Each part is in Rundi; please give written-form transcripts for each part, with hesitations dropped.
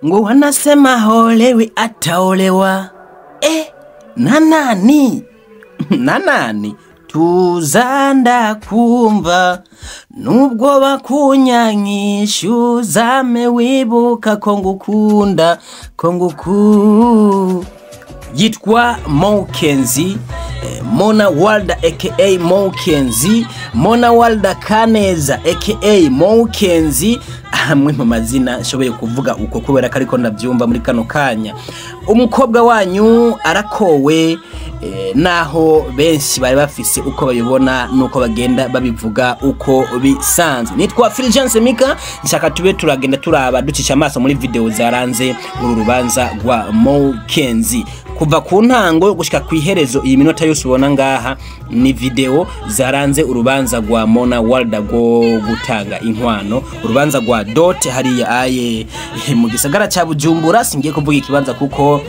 Ngo wanasema haolewi ataolewa. Eh, na nani? Na nani? Tuzanda kumva nubwo bakunyanyisha uzame wibuka ko ngukunda ko nguku. Yitwa Mokenzi, Mona Walda aka Mokenzi, Mona Walda Kaneza aka Mokenzi, amwe mu mazina nshoboye kuvuga uko kubera ko ariko ndabyumva muri kano kanya. Umukobwa wanyu arakowe, naho benshi bari bafise uko babibona nuko bagenda babivuga uko bisanzwe. Nitwa Fulgence Mika, nshaka tube turagenda turaba ducisha amaso muri video zaranze uru rubanza rwa Mokenzi kuva ku ntango gushika ku iherezo. Iyi minota yose ubona ngaha ni video zaranze urubanza rwa Mona Walda rwo gutanga inkwano, urubanza rwa dot hariya aye mu gisagara ca Bujumbura. Singiye kuvuga ikibanza kuko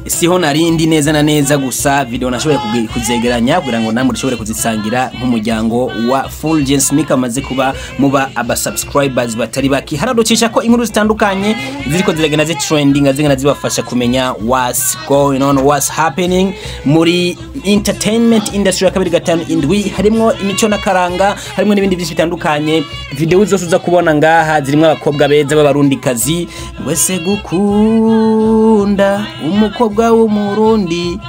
siho narindi neza na neza, gusa video nashoboye kuzegeranya kugira ngo namwe dushobore kuzisangira nk'umuryango wa Fulgence Mika amaze kuba muba aba subscribers batari baki. Haraducisha ko inkuru zitandukanye ziriko ziragenda zi trending, zigenda zibafasha kumenya what's going on, what's happening muri entertainment industry ya 257, harimwo imico n'akaranga, harimwo n'ibindi byinshi bitandukanye. Video zose uza kubona ngaha zirimwo abakobwa beza b'abarundikazi wese gukunda umukobwa w'umurundi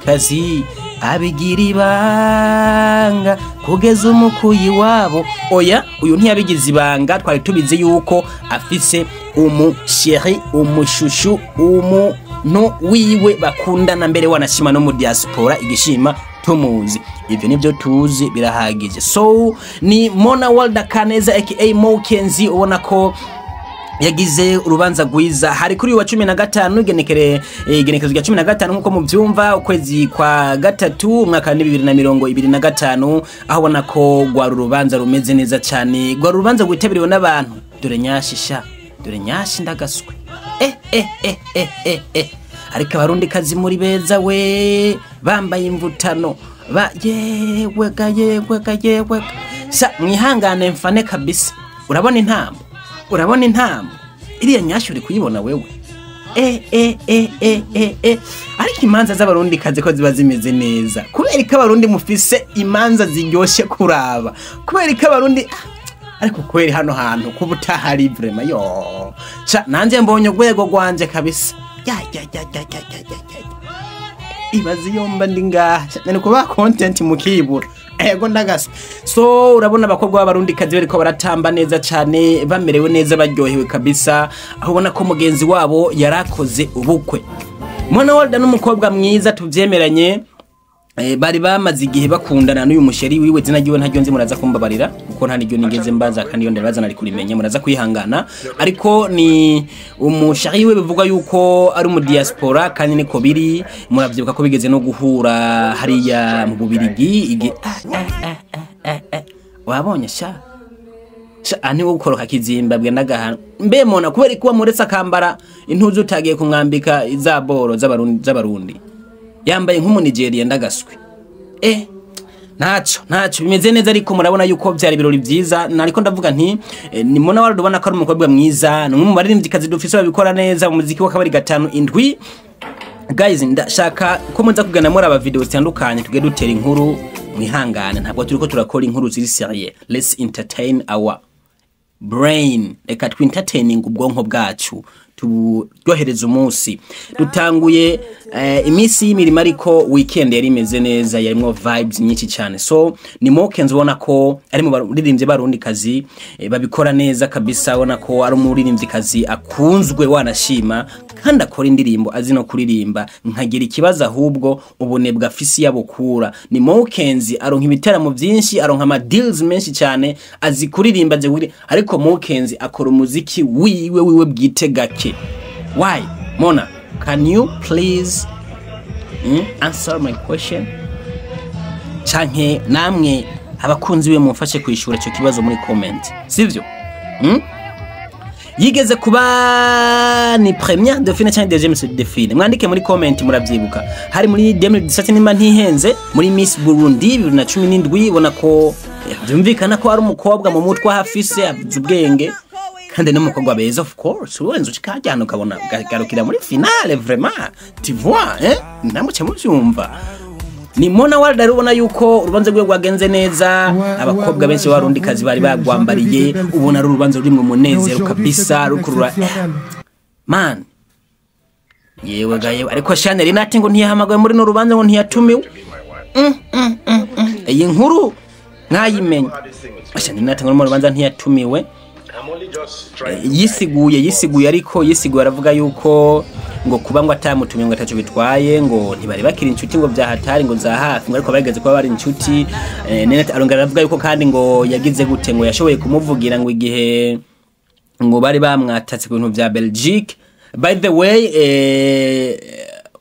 kazi abigira ibanga kugeza umukuyi wabo. Oya, uyu ntiyabigize ibanga, twari tubizi yuko afise umu chéri, umushushu, umuntu wiwe bakundana, mbere wanashima no mu diaspora igishima tumuzi. Ivyo nivyo tuzi, birahagije. So ni Mona Walda Kaneza aka Mokenzi, ubona ko yagize urubanza rwiza. Hari kuri wa 15, igenekerezo rya 15 nkuko muvyumva, ukwezi kwa gatatu, umwaka wa 2025, aho ubona ko rwari urubanza rumeze neza cyane, rwari urubanza rwitabiriwe n'abantu. Dore nyashi sha, dore nyashi ndagaswe. Eh eh eh eh eh eh, ariko abarundi kazi muri beza we, bambaye imvutano ba yewega yewega yewega. Sha, mwihangane mfane kabisa. Urabona intambo, urabona intambo iriya nyashi, uri kuyibona wewe? E e e e e e, ariko imanza z'abarundi kazi ko ziba zimeze neza. Kubera ko abarundi mufise imanza ziryoshe kuraba, kubera ko abarundi, ariko kweri hano hantu kuba utahari vraiment yo. Sha, nanje mbonye urwego rwanje kabisa. Ya ya ya ya ya ya ya ya, ibaze iyo mba ndi ngaha nani kuba content mukibura. Ego ndagaswe. So urabona abakobwa b'abarundi kazi bariko baratamba neza cyane, bamerewe neza, baryohewe kabisa, aho ubona ko mugenzi wabo yarakoze ubukwe. Mona Walda n'umukobwa mwiza, tuvyemeranye. Bari bamaze igihe bakundana n'uyu mu chéri wiwe, zina ryiwe ntaryo nzi, muraza kumbabarira kuko nta niryo nigeze mbaza, kandi iyo ndabaza nari kurimenya, muraza kwihangana. Ariko ni umu chéri wiwe bivugwa yuko ari mu diaspora, kandi niko biri. Muravyibuka ko bigeze no guhura hariya mu Bubirigi igi. Ah, ah, ah, ah, ah. Wabonye sha sha, ani wo gukoroka kizimbabwe n'agahano. Mbe mona, kubera kuba muretse akambara intuzu utagiye kumwambika za boro z'abarundi, yambaye nk'umunigeria ndagaswe. Eh, ntaco ntaco, bimeze neza. Ariko murabona yuko byari ibirori byiza. Nariko ndavuga nti ni Mona Walda, ubona ko ari umukobwa mwiza, ni umwe mu baririmbyikazi dufise babikora neza mu muziki wa 257. Guys, ndashaka ko muza kugana muri aba video zitandukanye tugiye dutera inkuru. Mwihangane, ntabwo turiko turakora inkuru ziri sérieux. Let's entertain our brain, reka twintertaining ubwonko bwacu, turyohereza umunsi. Dutanguye iminsi y'imirimo, ariko weekend yari imeze neza, yarimwo vibes nyinshi cyane. So ni Mokenzi, ubona ko ari mu baririmbyi barundi kazi babikora neza kabisa. Ubona ko ari umuririmbyi kazi akunzwe wanashima, kandi akora indirimbo azi no kuririmba. Nkagira ikibazo ahubwo ubunebwe afisi yabukura. Ni Mokenzi aronka ibiteramo byinshi, aronka ama deals menshi cyane, azi kuririmba, azi kuririmba, ariko Mokenzi akora umuziki wiwe wiwe bwite gake. Why? Mona, can you please answer my question? Canke namwe abakunzi be mumfashe kwishura icyo kibazo muri comment, sivyo? Yigeze kuba ni première dauphine cyangwa deuxième dauphine, mwandike muri comment. Muravyibuka hari muri 2017 nimba ntihenze, muri Miss Burundi 2017. Ubona ko byumvikana ko ari umukobwa mu mutwe hafise avuze ubwenge. Kandi n'umukobwa beza, of course, urenze ukajyana ukabona garukira muri finale, vraiment, tu vois, hein, namuce muvyumva. Ni Mona Walda rero, ubona yuko urubanza rwiwe rwagenze neza. Abakobwa benshi b'Abarundikazi bari bagwambariye. Ubona ari urubanza rurimwo umunezero kabisa, rukurura man. Yewe ga yewe, ariko Chanel nati ngo ntiyahamagawe muri no rubanza, ngo ntiyatumiwe. Iyi nkuru mwayimenya, Chanel nati ngo mu rubanza ntiyatumiwe. Yisiguye, ariko yisiguye aravuga yuko ngo kuba ngo atamutumiye ngo ataco bitwaye, ngo ntibari bakiri inshuti ngo byahatari ngo za hafi, ngo ariko bageze kuba bari inshuti. Nene arongera aravuga yuko kandi ngo yagize gute, ngo yashoboye kumuvugira ngo igihe ngo bari bamwatatse ku bintu vya Belgique. By the way,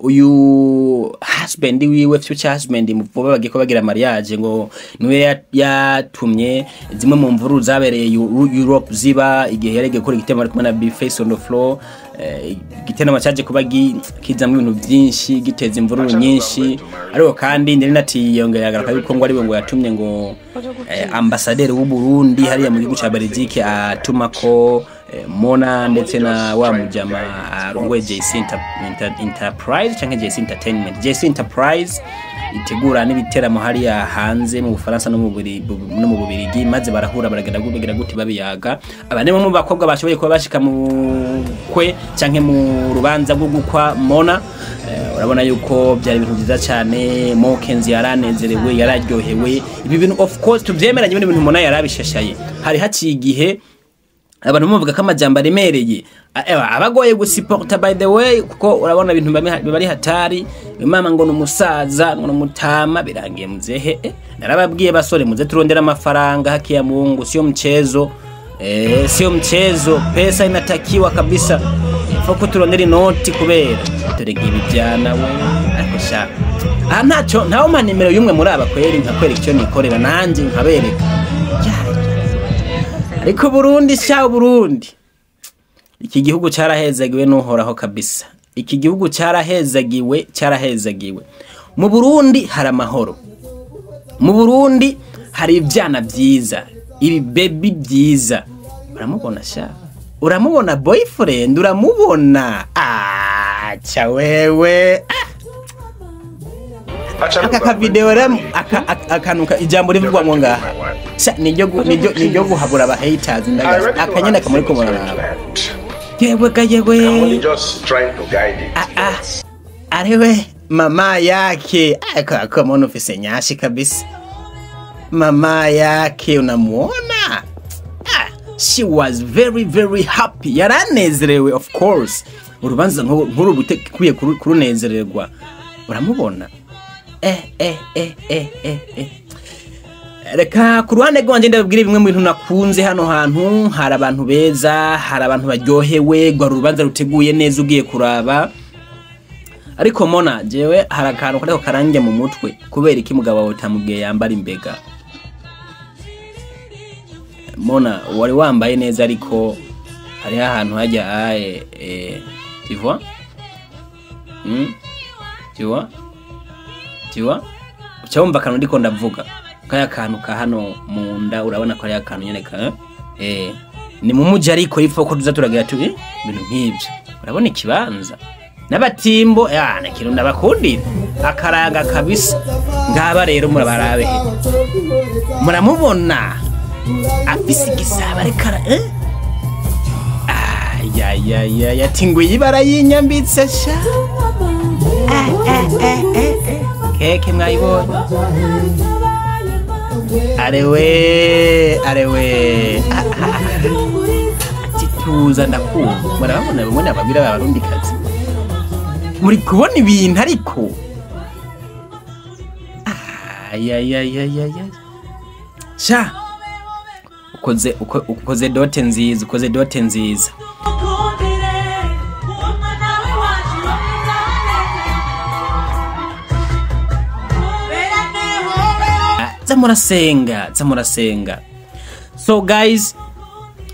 uyu husband wiwe, future husband, muvuba bagiye ko bagira mariage, ngo niwe yatumye zimwe mu mvururu zabereye Europe ziba igihe yaregeye gukora igitemo ari kumwe na B-Face on the floor. Igiteramo cyaje kuba kizamwo ibintu byinshi, giteza imvururu nyinshi. Ariko kandi ndari nati yongera agaruka yuko ngo ariwe ngo yatumye ngo ambasaderi w'u Burundi hariya mu gihugu ca Belgique atuma ko Mona ndetse na wa mujama arongoye JC Enterprise canke JC Entertainment, JC Enterprise itegura n'ibiteramo hariya hanze mu Bufaransa no mu Bubirigi, maze barahura, baragenda bagira gute, babiyaga. Aba ni bamwe mu bakobwa bashoboye kuba bashika mu kwe canke mu rubanza rwo gukwa Mona. Urabona yuko byari ibintu byiza cyane. Mokenzi yaranezerewe, yararyohewe. Ibi bintu, of course, tuvyemeranye, bino bintu Mona yarabishashaye. Hari haciye igihe abantu bavuga ko amajambo aremereye, ewa, abagoye gusiporta, by the way, kuko urabona ibintu biba ari hatari. Mama ngo ni umusaza, ngo ni umutama, birangiye muzehe. Narababwiye basore, muze turondera amafaranga, haki ya Mungu sio mchezo, sio mchezo, pesa inatakiwa kabisa, foko turondera inoti kubera dore ngibi byana we. Ariko sha, aha ntacyo ntawe mpa nimero y'umwe muri aba kweri, nkakwereka icyo nikorera nanjye nkabereka. Ya, ariko Burundi sha, Burundi, iki gihugu cyarahezagiwe n'Uhoraho kabisa. Iki gihugu cyarahezagiwe, cyarahezagiwe. Mu Burundi hari amahoro, mu Burundi hari ibyana byiza, ibi baby byiza. Uramubona sha, uramubona boyfriend, uramubona acha wewe. Aka kavideo rero, akantu ijambo rivugwamwo ngaha sha, niryo guhabura aba haters. Ndagaza akanyana kamuri ko muraraba. Yewe ga yewe. I'm only just trying to guide it. Ah, ah. Arewe mama yake ako mbona ufise nyashi kabisa. Mama yake unamuona, ah, she was very very happy, yaranezerewe. Of course, urubanza nk'uru butekwiye kurunezererwa. Uramubona, eh eh eh eh eh eh. Reka ku ruhande rwanjye ndababwire bimwe mu bintu nakunze hano hantu. Hari abantu beza, hari abantu baryohewe, rwari urubanza ruteguye neza ugiye kuraba. Ariko Mona, jewe hari akantu kariko karanjya mu mutwe: kubera iki mugabo wawe utamubwiye yambara imbega? Mona, wari wambaye neza, ariko hariho ahantu hajya aye, tu vois, Tu vois, tu vois, uca wumva akantu ndiko ndavuga, kaya kantu ka hano mu nda. Urabona ko ari akantu nyene ka ni mu muji, ariko ifo ko tuza turagira tu ibintu nk'ibyo. Urabona ikibanza n'abatimbo ya na kintu ndabakundira akaranga kabisa. Ngaba rero murabarabe he, muramubona afise igisaba, ariko ara ayayayay, ati ngo iyi barayinyambitse sha. Eh. Keke mwayibonye, arewe arewe. Ah, ah, ah. Ati tuza ndakumva. Murababona bamwe nababwira Abarundikazi, muri kubona ibintu, ariko ayayayayay sha, ukoze ukoze dot nziza, ukoze dot nziza. Ukundire umwana w'iwacu wo mwiza. Za murasenga, za murasenga. So guys,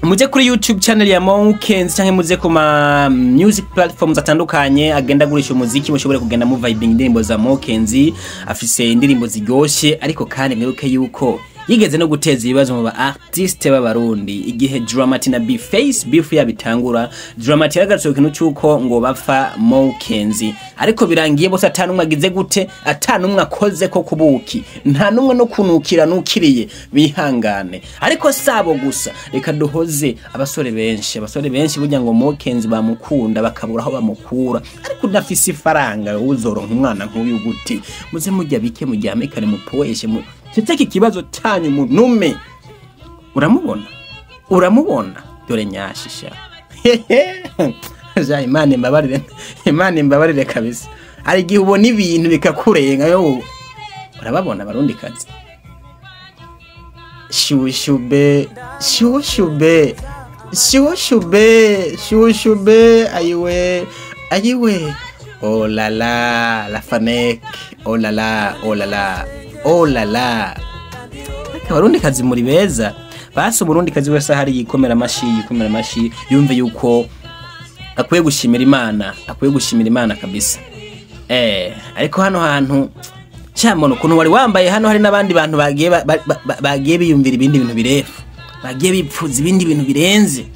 muje kuri YouTube channel ya Mokenzi cyangwa muze ku ma music platforms atandukanye agenda agurisha umuziki, mushobore kugenda mu vibing indirimbo za Mokenzi. Afise indirimbo ziryoshe, ariko kandi mwibuke yuko Yigeze no guteza ibibazo mu ba artiste b'Abarundi igihe Dramati na B-Face beef yabitangura. Dramati yaragarutse ku kintu cy'uko ngo bapfa Mokenzi, ariko birangiye bose atanumwe agize gute, atanumwe akoze ko kubuki, nta numwe no kunukira nukiriye, bihangane. Ariko sabo gusa, reka duhoze abasore benshi. Abasore benshi burya ngo Mokenzi bamukunda bakabura aho bamukura, ariko udafise ifaranga uzoronka umwana nk'uyu gute? Muze mujya bike, muryame kare, mupoeshe mu ceceke ikibazo cyanyu munume. Uramubona, uramubona, dore nyashisha. Ja, Imana imbabarire, Imana imbabarire kabisa. Hari igihe ubona ibintu bikakurenga yo. Urababona Abarundi kazi, shushube shushube shushube shushube, ayiwe ayiwe, oh la la la fanek, oh la la, oh la la, oh la la. Abarundi kazi muri beza. Basi Umurundi kazi wese ahari yikomera amashi, yikomera amashi, yumve yuko akwiye gushimira Imana, akwiye gushimira Imana kabisa. Ariko hano hantu cyamona ukuntu wari wambaye hano, hari n'abandi bantu bagiye bagiye biyumvira ibindi bintu birefu, bagiye bipfuza ibindi bintu birenze.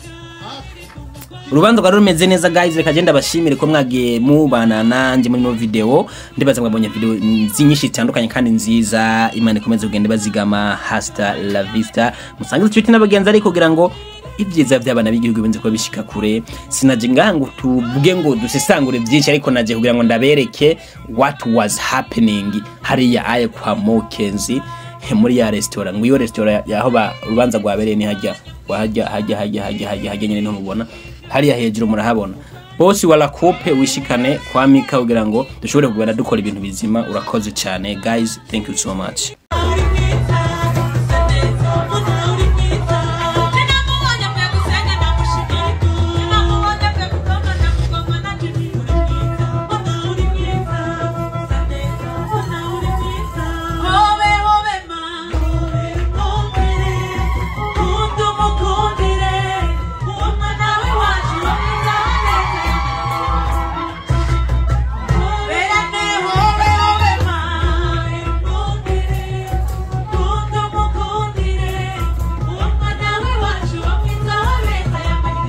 Urubanza rwari rumeze neza guys, reka genda bashimire ko mwagiye mubana nanje muri no video. Ndibaza mwabonye video nyinshi zitandukanye kandi nziza. Imana ikomeze kugenda bazigama, hasta la vista. Musangize inshuti n'abagenzi ariko kugira ngo ibyiza by'abana b'igihugu benze kuba bishika kure. Sinaje ngaha ngo tuvuge ngo dusesangure byinshi, ariko naje kugira ngo ndabereke what was happening hariya aye kwa Mokenzi muri ya restaurant. Ngo iyo restaurant yaho ba urubanza rwabereye ni hajya wahajya hajya hajya hajya hajya hajya nyine ntumubona hariya hejuru murahabona. Bosi wala coupe wishikane kwa Mika kugira ngo dushobore kugenda dukora ibintu bizima. Urakoze cyane guys, thank you so much. Uri mwiza, usa neza, mbona uri mwiza. Ninamubonye mvuye gusenga ndamushimira. Ninamubonye mvuye gukoma ndamugoma nanjye nti uri mwiza. Mbona uri mwiza, usa neza, mbona uri mwiza. Hobe hobe ma, hobe, kunda umukundire, uwo mwana w'iwacu wo mwiza neza. Berane hobe hobe ma, mukundire, kunda umukundire, uwo mwana w'iwacu wo mwiza neza yambaye.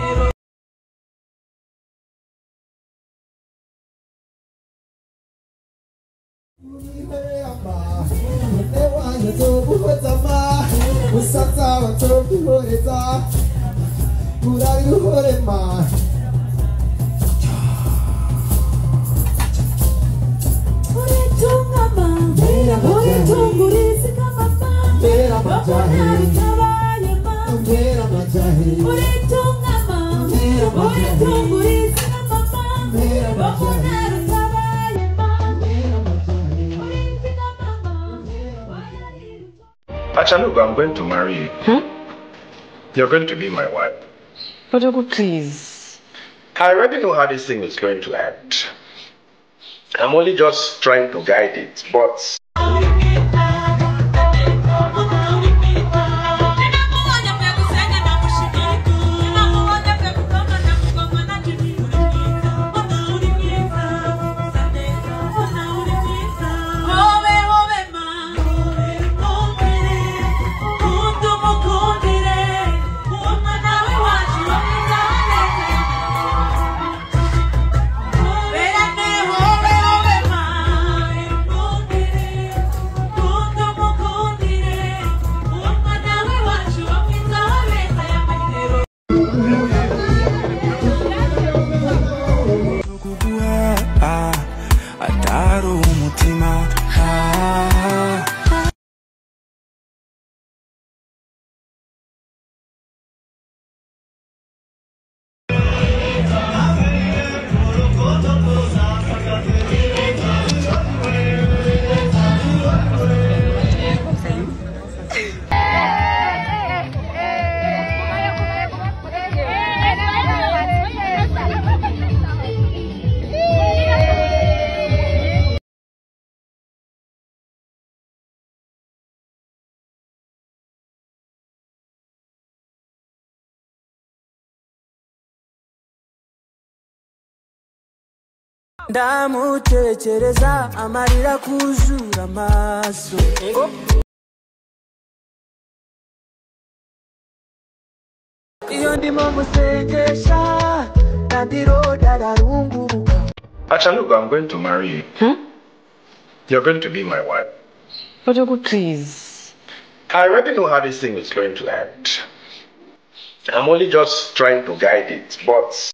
Achalugo, I'm going to marry you. You're going to be my wife. Odogu, please. I already know how this thing is going to end. I'm only just trying to guide it, but Atari umutima. Ndamutekereza amarira kuzura amaso. Iyo ndimo musengesha ndandiroda rarunguruka. Achalugo, I'm going to marry you. Huh? You're going to be my wife. Odogwu, please. I already know how this thing is going to end. I'm only just trying to guide it, but